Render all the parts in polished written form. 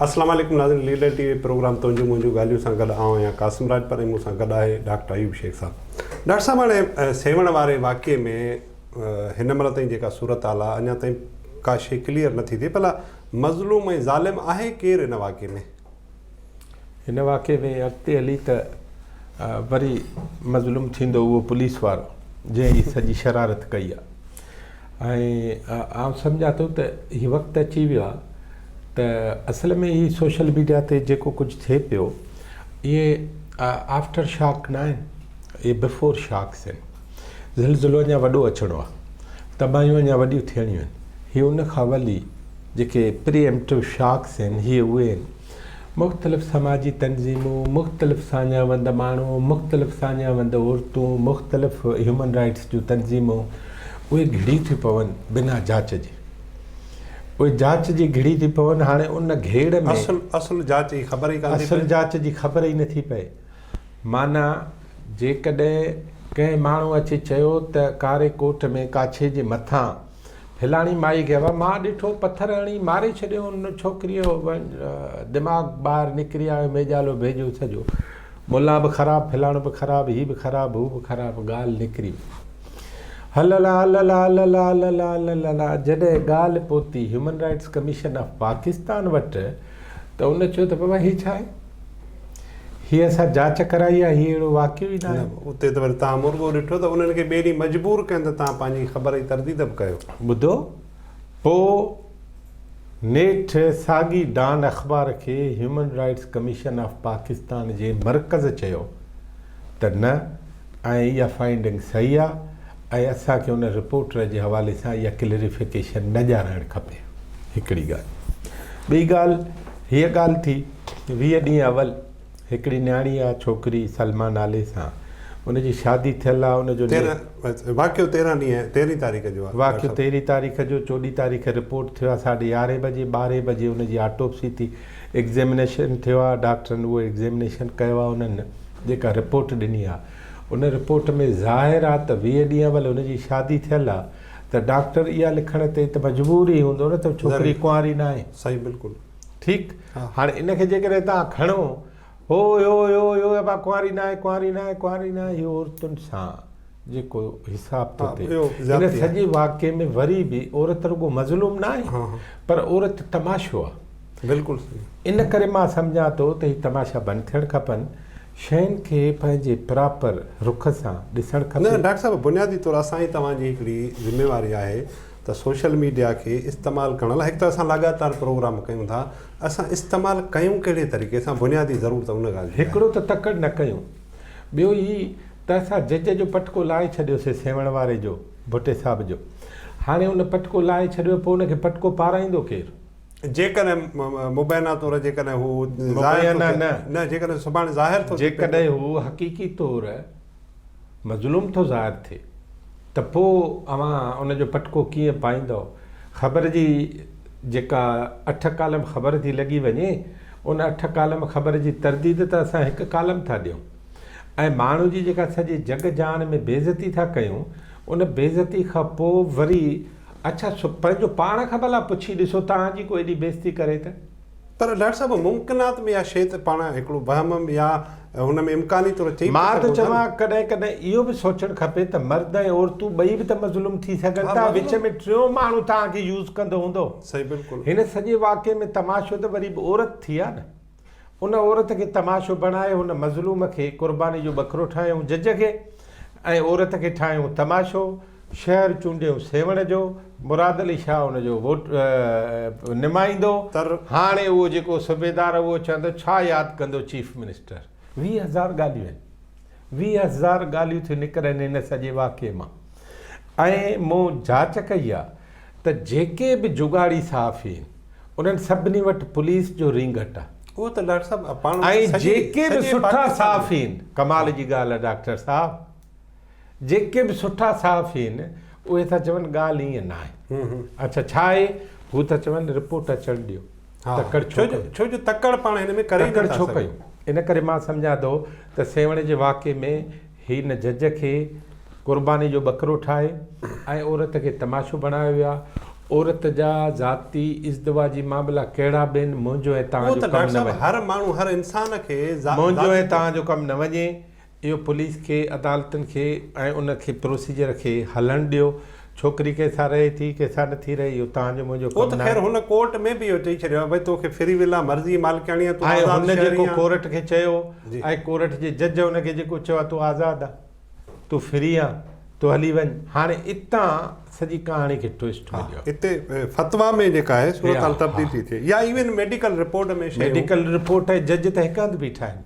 اسلام عليڪم ناظرين ليڊر ٽي وي پروگرام تنهنجون منهنجون ڳالهيون سان گڏ آئون آهيان قاسم راڄپر ۽ مون سان گڏ آهي ڊاڪٽر ايوب شيخ صاحب. ڊاڪٽر صاحب هاڻي سيوهڻ واري واقعي ۾ هن مهل تائين جيڪا صورتحال آهي اڃا تائين ڪا شيء ڪليئر نٿي ٿئي ڀلا مظلوم ۽ ظالم آهي ڪير ان واقعي ۾؟ هن واقعي ۾ اڳتي هلي ته وري مظلوم ٿيندو اهو پوليس وارو جنهن هي سڄي شرارت ڪئي آهي ۽ آئون سمجهان ٿو ته هي وقت اچي ويو آهي ته اصل ۾ هي سوشل ميڊيا تي جيڪو ڪجهه ٿئي پيو اهي آفٽر شاڪ نه آهن اهي بفور شاڪس آهن زلزلو اڃا وڏو اچڻو آهي تباهيون اڃا وڏيون ٿيڻيون آهن هي ان کان اول ئي جيڪي پري ايمپٽو شاڪس آهن هي اهي آهن. مختلف سماجي تنظيمون، مختلف ساڃاهه وند ماڻهو، مختلف ساڃاهه وند عورتون، مختلف هيومن رائيٽس جون تنظيمون اهي گهڙي ٿيون پون بنا جاچ جي. اهي جاچ جي گهڙي ٿي پون هاڻي ان گهيڙ ۾ اصل اصل جاچ جي خبر ئي ڪانه ٿي پئي. اصل جاچ جي خبر ئي نٿي پئي. معنيٰ جيڪڏهن ڪنهن ماڻهو اچي چيو ته ڪاري ڪوٽ ۾ ڪاڇي جي مٿان فلاڻي مائي کي ابا مان ڏٺو پٿر هڻي ماري ڇڏيو ان ڇوڪريء جو دماغ ٻاهر نڪري آيو ميڄالو ڀيڄو سڄو ملا به خراب فلاڻو به خراب هي به خراب هو به خراب ڳالهه نڪري وئي هل لا هل لا هل لا هل لا هل لا جڏهن ڳالهه پهتي human rights commission of Pakistan وٽ ته ان چيو ته بابا هي ڇا آهي هي اسان جاچ ڪرائي آهي، هي اهڙو واقعو ئي ناهي. نه، اتي ته وري توهان مرڳو ڏٺو ته انهن کي ٻئي ڏينهن مجبور ڪين ته توهان پنهنجي خبر جي ترديد به ڪيو. ٻڌو، پوء نيٺ ساڳي ڊان اخبار کي human rights commission of Pakistan جي مرڪز چيو ته نه ۽ اها فائنڊنگ صحيح آهي ۽ اسان کي ان رپورٽر جي حوالي سان اها ڪليريفڪيشن نه ڄاڻائڻ کپي. هڪڙي ڳالهه. ٻي ڳالهه هيء ڳالهه ٿي. 20 ڏينهن اول هڪڙي نياڻي آ ڇوڪري سلميٰ نالي سان ان جي شادي ٿيل آ ان جو واقعو 13 ڏينهن تيرهين تاريخ جو آ واقعو تيرهين تاريخ جو چوڏهين تاريخ رپورٽ ٿيو آ ساڍي يارهين بجي ٻارهين بجي ان جي آٽوپسي ٿي ايگزيمنيشن ٿيو آ ڊاڪٽرن اهو ايگزيمنيشن ڪيو آ انهن جيڪا رپورٽ ڏني آ ان رپورٽ ۾ ظاهر آ ته 20 ڏينهن اول ان جي شادي ٿيل آ ته ڊاڪٽر اها لکڻ تي ته مجبور ئي هوندو نه ته ڇوڪري ڪنواري ناهي. صحيح بلڪل. ٺيڪ هاڻي ان کي جيڪڏهن توهان کڻو هو هو هو هو ابا ڪنواري ناهي ڪنواري ناهي ڪنواري ناهي اهو عورتن سان جيڪو حساب ٿو ٿئي ان سڄي واقعي ۾ وري به عورت رڳو مظلوم ناهي پر عورت تماشو آهي بلڪل ان ڪري مان سمجهان ٿو ته هي تماشا بند ٿيڻ کپن شين کي پنهنجي پراپر رخ سان ڏسڻ کپي. نه ڊاڪٽر صاحب بنيادي طور اسان ۽ توهان جي هڪڙي ذميواري آهي ته سوشل ميڊيا کي استعمال ڪرڻ لاء هڪ ته اسان لاڳاتار پروگرام ڪيون ٿا اسان استعمال ڪيون ڪهڙي طريقي سان بنيادي ضرورت ان ڳالهه جي آهي. هڪڙو ته تڪڙ نه ڪيون ٻيو هي ته اسان جج جو پٽڪو لاهي ڇڏيوسي سيوهڻ واري جو ڀٽي صاحب جو هاڻي ان پٽڪو لاهي ڇڏيو پوء ان کي پٽڪو پارائيندو ڪير؟ جيڪڏهن مبينا طور جيڪڏهن هو ظاهر ٿو ٿئي نه جيڪڏهن سڀاڻي ظاهر ٿو ٿئي جيڪڏهن هو حقيقي طور مظلوم ٿو ظاهر ٿئي ته پوء اوهان ان جو پٽڪو ڪيئن پائيندؤ؟ خبر جي جيڪا اٺ ڪالم خبر ٿي لڳي وڃي، ان اٺ ڪالم خبر جي ترديد ته اسان هڪ ڪالم ٿا ڏيون ۽ ماڻهو جي جيڪا سڄي جڳ جهان ۾ بيعزتي ٿا ڪيون، ان بيعزتي کان پوء وري اڇا سو پنهنجو پاڻ کان ڀلا پڇي ڏسو توهان جي ڪو ايڏي بيعزتي ڪري ته؟ پر ڊاڪٽر صاحب ممڪنات ۾ اها شيء ته پاڻ هڪڙو وهم يا هن ۾ امڪاني طور چئي به مان ٿو سگهون ٿا نه. چوان ڪڏهن ڪڏهن اهو به سوچڻ کپي ته مرد ۽ عورتون ٻئي به ته مظلوم ٿي سگهن ها ٿا وچ مظلوم. ۾ ٽيون ماڻهو توهان کي يوز ڪندو هوندو. صحيح بلڪل. هن سڄي واقعي ۾ تماشو ته وري به عورت ٿي آ نه. ان عورت کي تماشو بڻائي هن مظلوم کي قرباني جو ٻڪرو ٺاهيائون جج کي ۽ عورت کي ٺاهيائون تماشو، شهر چونڊيائون سيوهڻ جو، مراد علي شاهه ان جو ووٽ نمائندو، هاڻي اهو جيڪو صوبيدار اهو چوندو ڇا ياد ڪندو چيف منسٽر. 20,000 ڳالهيون آهن، 20,000 ڳالهيون ٿيون نڪرن هن سڄي واقعي مان ۽ مون جاچ ڪئي آهي ته جيڪي به جڳاڙي صحافي آهن انهن سڀني وٽ پوليس جو رينگٽ آ. اهو ته ڊاڪٽر صاحب پاڻ ۽ جيڪي به سٺا صحافي آهن، ڪمال جي ڳالهه آ ڊاڪٽر صاحب، جيڪي به سٺا صحافي آهن اهي ٿا چون ڳالهه ائين ناهي. اڇا ڇا آهي؟ هو ٿا چون رپورٽ اچڻ ڏيو. تڪڙ ڇو ڪيون؟ ڇو جو تڪڙ پاڻ هن ۾ ڪري ئي تڪڙ ڇو ڪيون؟ ان ڪري مان سمجهان ٿو ته سيوهڻ جي واقعي ۾ هن جج کي قرباني جو ٻڪرو ٺاهي ۽ عورت کي تماشو بڻايو ويو آهي. عورت جا ذاتي ازدواجي معاملا ڪهڙا به آهن منهنجو ۽ اهو توهان جو ته ڪم ڊاڪٽر نه صاحب وڃي. هر ماڻهو هر انسان کي منهنجو ذاتي ۽ توهان جو ڪم نه وڃي. اهو پوليس کي، عدالتن کي ۽ ان کي پروسيجر کي هلڻ ڏيو. ڇوڪري ڪنهن سان رهي ٿي، ڪنهن سان نٿي رهي اهو توهان جو منهنجو اهو ڪم ته ناهي. خير هن ڪورٽ ۾ به اهو چئي ڇڏيو آهي ڀئي توکي فري ول آ، مرضي مالڪياڻي آ، تون ۽ آزاد هن شهري جيڪو آن. ڪورٽ کي چيو جي. ۽ ڪورٽ جي جج هن کي جيڪو چيو آ تون آزاد آ، تون فري آن، تون هلي وڃ. هاڻي اتان سڄي ڪهاڻي کي ٽوئسٽ ها مليو. اتي فتويٰ ۾ جيڪا آهي صورتحال ها تبديل ها. ٿي ٿئي يا ايون ميڊيڪل رپورٽ ۾ شيون. ميڊيڪل رپورٽ ۽ جج ته هڪ هنڌ بيٺا آهن.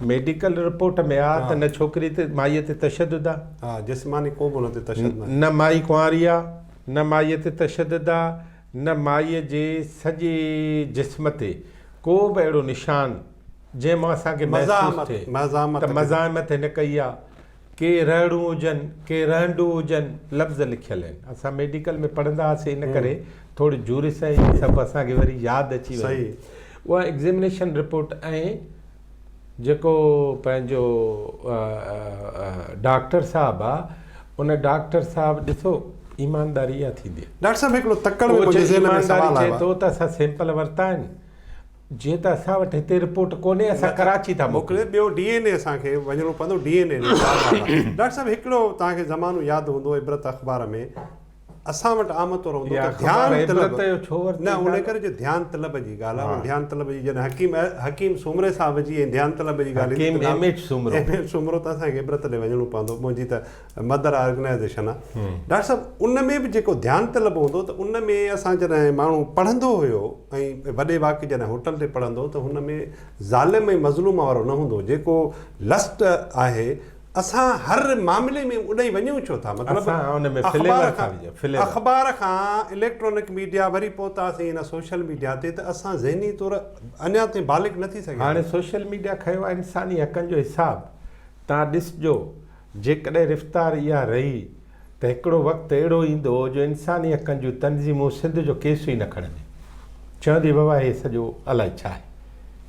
ميڊيڪل رپورٽ ۾ آ ته نه ڇوڪري تي مائيء تي تشدد آ. ها جسماني ڪو به ان تي تشدد ناهي. نه مائي ڪنواري آ، نه مائيء تي تشدد آ، نه مائيء جي سڄي جسم تي ڪو به اهڙو نشان جنهن مان اسان کي محسوس ٿئي ته مزاحمت هن ڪئي آ. ڪي رهڙون هجن، ڪي رهنڊون هجن، لفظ لکيل آهن. اسان ميڊيڪل ۾ پڙهندا هئاسين ان ڪري ٿوري جورس ۽ اهي سڀ اسان کي وري ياد اچي ويو. اها ايگزيمنيشن رپورٽ ۽ جيڪو پنهنجو ڊاڪٽر صاحب آ ان ڊاڪٽر صاحب ڏسو ايمانداري اها ٿيندي آ. ڊاڪٽر صاحب هڪڙو تڪڙ ۾ منهنجي ذهن ۾ سوال آيو آ. ايمانداري چئي ٿو ته اسان سيمپل ورتا آهن. جيئن ته اسان وٽ هتي رپورٽ ڪونهي اسان ڪراچي ٿا موڪليون. ٻيو ڊي اين اي اسان کي وڃڻو پوندو ڊي اين اي ڏي بار بار ڊاڪٽر صاحب هڪڙو توهان کي زمانو ياد هوندو عبرت اخبار ۾ اسان وٽ عام طور هوندو ته ڌيان طلب نه ان ڪري جو ڌيان طلب جي ڳالهه آهي ڌيان طلب جي جڏهن حڪيم حڪيم سومري صاحب جي ۽ ڌيان طلب جي ڳالهه Hakim M H Soomro M H Soomro ته اسان کي عبرت ڏي وڃڻو پوندو منهنجي ته مدر آرگنائيزيشن آ ڊاڪٽر صاحب ان ۾ به جيڪو ڌيان طلب هوندو ته ان ۾ اسان جڏهن ماڻهو پڙهندو هيو ۽ وڏي واقعي جڏهن هوٽل تي پڙهندو ته هن ۾ ظالم ۽ مظلوم وارو نه هوندو جيڪو لسٽ آهي اسان هر معاملي ۾ اڏئي وڃون ڇو ٿا مطلب اخبار کان اخبار کان اليڪٽرانڪ ميڊيا وري پهتاسين هن سوشل ميڊيا تي ته اسان ذهني طور اڃا تائين بالغ نه ٿي سگهيا هاڻي سوشل ميڊيا کنيو آهي انساني حقن جو حساب تان ڏسجو جيڪڏهن رفتار اها رهي ته هڪڙو وقت اهڙو ايندو جو انساني حقن جون تنظيمون سنڌ جو ڪيس ئي نه کڻنديون. چونديون بابا هي سڄو الائي ڇا آهي؟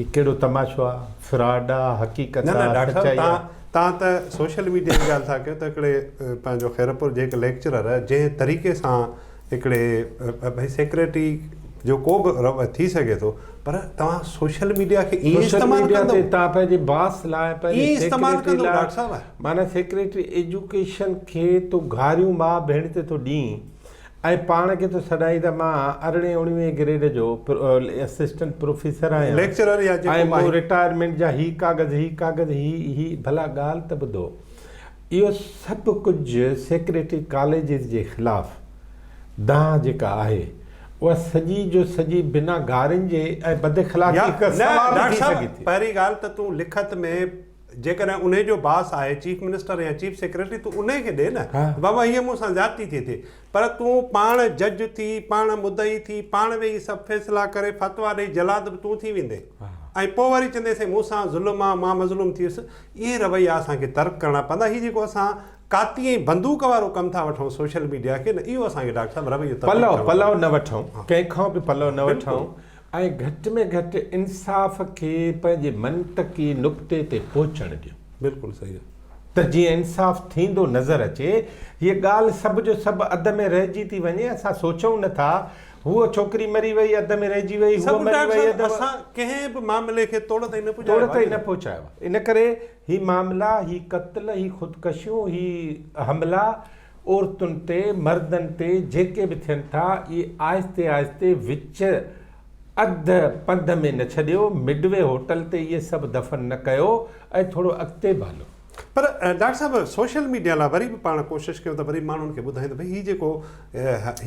هي ڪهڙو تماشو آ؟ فراڊ آ؟ حقيقت نه نه آ؟ ڊاڪٽر صاحب سچائي آ؟ توهان توهان ته سوشل ميڊيا جي ڳالهه ٿا ڪيو ته هڪڙي پنهنجو خيرپور جي هڪ ليڪچرر جنهن طريقي سان هڪڙي ڀئي سيڪريٽري جو ڪو به ٿي سگهي ٿو پر توهان سوشل ميڊيا کي ائين سوشل استعمال ميڊيا ڪندو تي توهان پنهنجي باس لاء پنهنجي ائين استعمال سيڪريٽري ڪندو لاء ڊاڪٽر صاحب معنيٰ سيڪريٽري ايجوڪيشن کي تو گاريون ماء ڀيڻ تي ٿو ڏين ۽ پاڻ کي ٿو سڏائين ته مان ارڙهين اوڻويهين گريڊ جو اسسٽنٽ پروفيسر آهيان ليڪچرر يا ۽ جيڪو مون آهي رٽائرمينٽ جا هي ڪاغذ هي ڪاغذ هي هي ڀلا ڳالهه ته ٻڌو اهو سڀ ڪجهه سيڪريٽري ڪاليجز جي خلاف دانهن جيڪا آهي اها سڄي جو سڄي بنا گارين جي ۽ بد اخلاقي يا کان نه سوا به ڊاڪٽر ٿي صاحب سگهي ٿي. پهرين ڳالهه ته تون لکت ۾ جيڪڏهن انهي جو باس آهي چيف منسٽر يا چيف سيڪريٽري تون انهي کي ڏي نه ته بابا هيء مون سان زيادتي ٿي ٿئي پر تون پاڻ جج ٿي پاڻ مدعي ٿي پاڻ ويهي سڀ فيصلا ڪري فتويٰ ڏئي جلاد به تون ٿي ويندين ۽ پوء وري چوندين سائين مون سان ظلم آ مان مظلوم ٿي ويس اهي رويا اسان کي ترڪ ڪرڻا پوندا هي جيڪو اسان ڪاتي ۽ بندوق وارو ڪم ٿا وٺون سوشل ميڊيا کي نه اهو اسان کي ڊاڪٽر صاحب رويو تبديل پلو ڪرڻو پلو پوندو. نه وٺون ڪنهن کان به پلو نه بلڪل. وٺون ۽ گهٽ ۾ گهٽ انصاف کي پنهنجي منطقي نقطي تي پهچڻ ڏيون. بلڪل صحيح. ته جيئن انصاف ٿيندو نظر اچي. هيء ڳالهه سڀ جو سڀ اڌ ۾ رهجي ٿي وڃي اسان سوچون نه ٿا هوء ڇوڪري مري وئي اڌ ۾ رهجي وئي هوء سڀ مري ڊاڪٽر وئي صاحب اڌ اسان ڪنهن به معاملي کي توڙ تائين نه پڄايو توڙ آهي تائين نه پهچايو آهي ان ڪري هي معاملا هي قتل هي خودڪشيون هي حملا عورتن تي مردن تي جيڪي به ٿين ٿا اهي آهستي آهستي وچ اڌ پنڌ ۾ نه ڇڏيو مڊوي هوٽل تي اهي سڀ دفن نه ڪيو ۽ ٿورو اڳتي به هلو. پر ڊاڪٽر صاحب سوشل ميڊيا لاء وري به پاڻ ڪوشش ڪيون ته وري ماڻهن کي ٻڌايون ته ڀئي هي جيڪو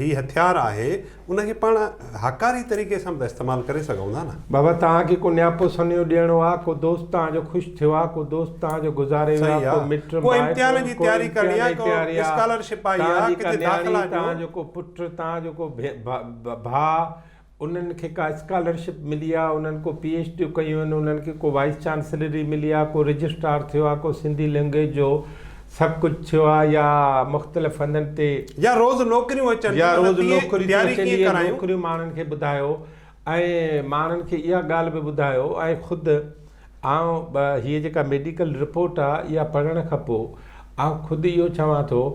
هي هٿيار آهي ان کي پاڻ هاڪاري طريقي سان به ته استعمال ڪري سگهون ٿا نه. بابا توهان کي ڪو نياپو سنيهو ڏيڻو آ، ڪو دوست توهان جو خوش ٿيو آ، ڪو دوست توهان جو گذاري ويو آ، صحيح آ ڪو مٽ ڪو مائٽ امتحان جي ڪو تياري ڪرڻي امتحان آ جي ڪو تياري آ، اسڪالرشپ آئي آ توهان جي ڪا ڪٿي نياڻي، داخلا جو. توهان جو ڪو پٽ، توهان جو ڪو ڀاء انهن کي ڪا اسڪالرشپ ملي آ، انهن ڪو پي ايڇ ڊيون ڪيون آهن، انهن کي ڪو وائيس چانسلري ملي آ، ڪو رجسٽرار ٿيو آ، ڪو سنڌي لينگويج جو سڀ ڪجهه ٿيو آ يا مختلف هنڌن تي. يا روز نوڪريون اچن يا ٿيون روز ته نوڪريون ٿيون تياري اچن ڪيئن اهي ڪرايون. نوڪريون ماڻهن کي ٻڌايو ۽ ماڻهن کي اها ڳالهه به ٻڌايو ۽ خود آئون به هيء جيڪا ميڊيڪل رپورٽ آ اها پڙهڻ کان پوء آئون خود اهو چوان ٿو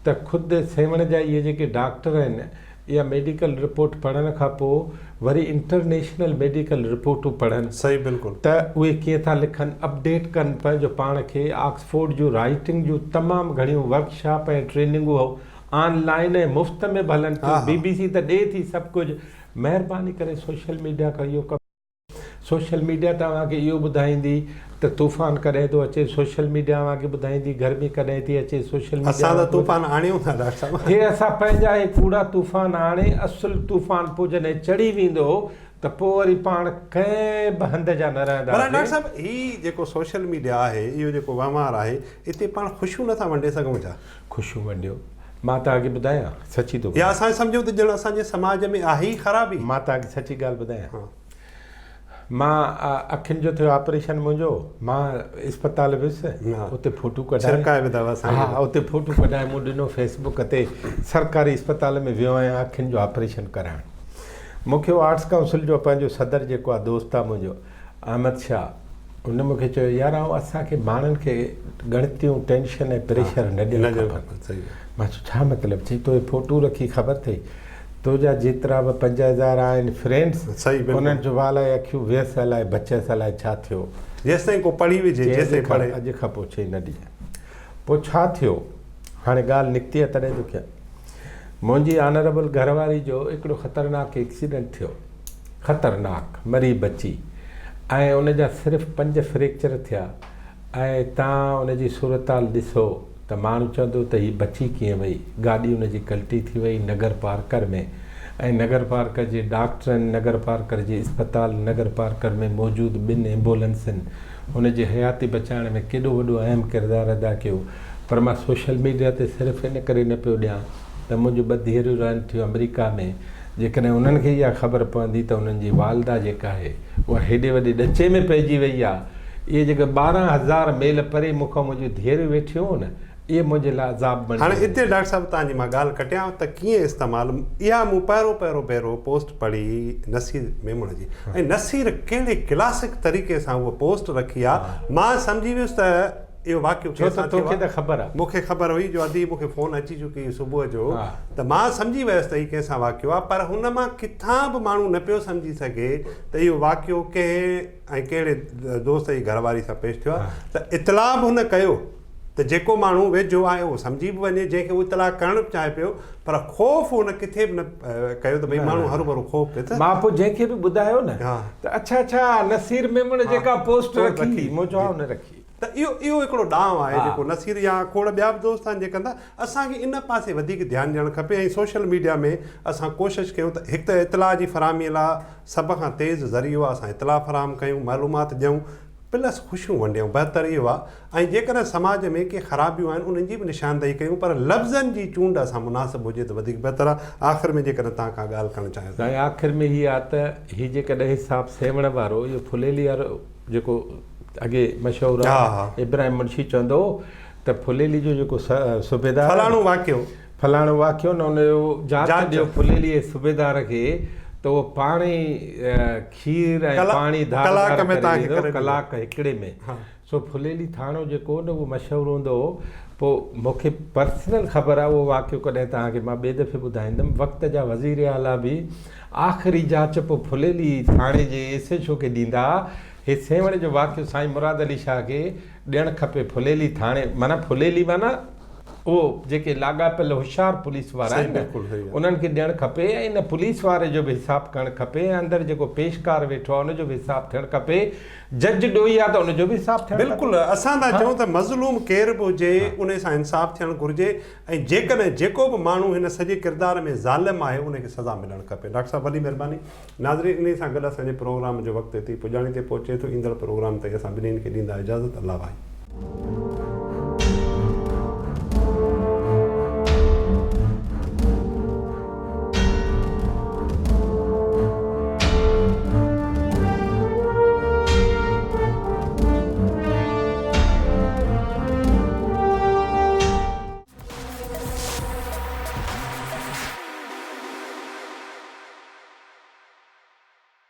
ته خود سيوهڻ جا اهي جيڪي ڊاڪٽر آهن اها ميڊيڪل رپورٽ پڙهڻ کان پوء وري انٽرنيشنل ميڊيڪل رپورٽون پڙهن صحيح بلڪل. ته اهي ڪيئن ٿا لکن، اپڊيٽ ڪن پنهنجو پاڻ کي، آڪسفورڊ جون رائيٽنگ جون تمام گهڻيون ورڪشاپ ۽ ٽريننگون آن لائين ۽ مفت ۾ به هلن ٿيون، بي بي سي ته ڏئي ٿي سڀ ڪجهه، مهرباني ڪري سوشل ميڊيا کان اهو ڪم. سوشل ميڊيا ته اوهان کي اهو ٻڌائيندي ته طوفان ڪڏهن ٿو اچي، سوشل ميڊيا اوهان کي ٻڌائيندي گرمي ڪڏهن ٿي اچي، سوشل ميڊيا اسان ته اوهان کي طوفان آڻيون ٿا ڊاڪٽر صاحب. هي اسان پنهنجا هي ڪوڙا طوفان آڻي اصل طوفان پوء جڏهن چڙهي ويندو ته پوء وري پاڻ ڪنهن به هنڌ جا نه ڀلا ڊاڪٽر رهنداسين. صاحب هي جيڪو سوشل ميڊيا آهي اهو جيڪو وهنوار آهي اتي پاڻ خوشيون نٿا ونڊي سگهون ڇا؟ خوشيون ونڊيو. مان توهان کي ٻڌايان سچي ٿو يا ٻڌايان. اسان سمجهون ته ڄڻ اسان جي سماج ۾ آهي ئي خرابي. مان توهان کي سچي ڳالهه ٻڌايان. مان اکين جو ٿيو آپريشن منهنجو مان اسپتال ويس اتي فوٽو ڪڍائي ڇرڪائي وڌا اسان کي ها اتي فوٽو ڪڍائي مون ڏنو فيس بڪ تي سرڪاري اسپتال ۾ ويو آهيان اکين جو آپريشن ڪرائڻ مون کي آرٽس ڪائونسل جو پنهنجو صدر جيڪو آهي دوست آهي منهنجو احمد شاهه ان مون کي چيو يار آئون اسان کي ماڻهن کي ڳڻتيون ٽينشن ۽ پريشر نه ڏيڻ کپن مان چيو ڇا مطلب چي تو هي فوٽو رکي خبر اٿئي تو جا جيترا به 5000 آهن فرينڊس انهن جو الائي اکيون ويس الائي بچيس الائي ڇا ٿيو جيستائين ڪو پڙهي وجهي جيستائين پڙهي اڄ کان پوء چئي نه ڏجانء پوء ڇا ٿيو هاڻي ڳالهه نڪتي آهي تڏهن ٿو ڪيان منهنجي آنربل گهر واري جو هڪڙو خطرناڪ ايڪسيڊنٽ ٿيو خطرناڪ مري بچي ۽ ان جا صرف 5 فريڪچر ٿيا ۽ تان ان جي صورتحال ڏسو ته ماڻهو چوندو ته هي بچي ڪيئن وئي، گاڏي ان جي ڪلٽي ٿي وئي نگر پارڪر ۾ ۽ نگر پارڪر جي ڊاڪٽرن، نگر پارڪر جي اسپتال، نگر پارڪر ۾ موجود ٻن ايمبولنسن هن جي حياتي بچائڻ ۾ ڪيڏو وڏو اهم ڪردار ادا ڪيو پر مان سوشل ميڊيا تي صرف ان ڪري نه پيو ڏيان ته منهنجون ٻه ڌيئريون رهن ٿيون آمريڪا ۾ جيڪڏهن انهن کي اها خبر پوندي ته انهن جي والده جيڪا آهي اها هيڏي وڏي ڏچي ۾ پئجي وئي آهي اهي جيڪي 12,000 ميل پري مون کان منهنجون ڌيئريون ويٺيون هيون نه اهي منهنجي لاء عذاب بڻجي هاڻي ويون. اتي ڊاڪٽر صاحب توهان جي مان ڳالهه ڪٽيان ته ڪيئن استعمال اها مون پهريون پهريون ڀيرو پوسٽ پڙهي نصير ميمڻ جي ۽ نصير ڪهڙي ڪلاسڪ طريقي سان اها پوسٽ رکي آ مان سمجهي ويس ته اهو واقعو ڇو ڪنهن ته سان ٿيو توکي آ ته خبر آ. مون کي خبر هئي جو ادي مون کي فون اچي چڪي هئي صبح جو ته مان سمجهي ويس ته هي ڪنهن سان واقعو آ پر هن مان ڪٿان به ماڻهو نه پيو سمجهي سگهي ته اهو واقعو ڪنهن ۽ ڪهڙي دوست جي گهر واري سان پيش ٿيو آ ته اطلاع به هن ڪيو ته جيڪو ماڻهو ويجهو آهي اهو سمجهي به وڃي جنهن کي هو اطلاع ڪرڻ به چاهي پيو پر خوف هن ڪٿي به نه ڪيو ته ڀئي ماڻهو هروڀرو خوف پئي ته مان پوء جنهن کي به ٻڌايو نه ته اڇا اڇا نصير ميمڻ جيڪا پوسٽ رکي مون چيو ها هن رکي. ته اهو اهو هڪڙو ڏانء آهي جيڪو نصير يا کوڙ ٻيا به دوست آهن جيڪي ڪن ٿا اسان کي ان پاسي وڌيڪ ڌيان ڏيڻ کپي ۽ سوشل ميڊيا ۾ اسان ڪوشش ڪيون ته هڪ ته اطلاع جي فراهمي لاء سڀ کان تيز ذريعو آهي اسان اطلاع فراهم ڪيون معلومات ڏيون پلس خوشيون ونڊيون بهتر اهو آهي ۽ جيڪڏهن سماج ۾ ڪي خرابيون آهن انهن جي به نشاندهي ڪيون پر لفظن جي چونڊ اسان مناسب هجي ته وڌيڪ بهتر آهي آخر ۾ جيڪڏهن توهان ڪا ڳالهه ڪرڻ چاهيو ته. سائين آخر ۾ هي آهي ته هي جيڪڏهن حساب سيوهڻ وارو اهو ڦليلي وارو جيڪو اڳي مشهور آهي ابراهيم منشي چوندو هو ته ڦليلي جو جيڪو صوبيدار فلاڻو واقعو فلاڻو واقعو نه ان جو جاچ ڏيو ڦليلي جي صوبيدار کي ته اهو پاڻ ئي کير ۽ پاڻي ڌار ڌار ڪري ڏيندو ڪلاڪ هڪڙي ۾ سو ڦليلي ٿاڻو جيڪو هو نه اهو مشهور هوندو هو پوء مون کي پرسنل خبر آهي اهو واقعو ڪڏهن توهان کي مان ٻئي دفعي ٻڌائيندم وقت جا وزير اعليٰ به آخري جاچ پوء ڦليلي ٿاڻي جي ايس ايڇ او کي ڏيندا. هي سيوهڻ جو واقعو سائين مراد علي شاهه کي ڏيڻ کپي ڦليلي ٿاڻي معنيٰ ڦليلي معنيٰ اهو جيڪي لاڳاپيل هوشيار پوليس وارا آهن نه انهن کي ڏيڻ کپي ۽ ان پوليس واري جو به حساب ڪرڻ کپي ۽ اندر جيڪو پيشڪار ويٺو آهي ان جو به حساب ٿيڻ کپي جج ڏوهي آهي ته ان جو به حساب ٿيڻ کپي. بلڪل اسان ٿا چئون ته مظلوم ڪير به هجي انهي سان انصاف ٿيڻ گهرجي ۽ جيڪڏهن جيڪو به ماڻهو هن سڄي ڪردار ۾ ظالم آهي ان کي سزا ملڻ کپي. ڊاڪٽر صاحب وڏي مهرباني. ناظرين انهي سان گڏ اسان جي پروگرام جو وقت هتي ئي پڄاڻي تي پهچي ٿو ايندڙ پروگرام تائين اسان ٻنهين کي ڏيندا اجازت الله واهي.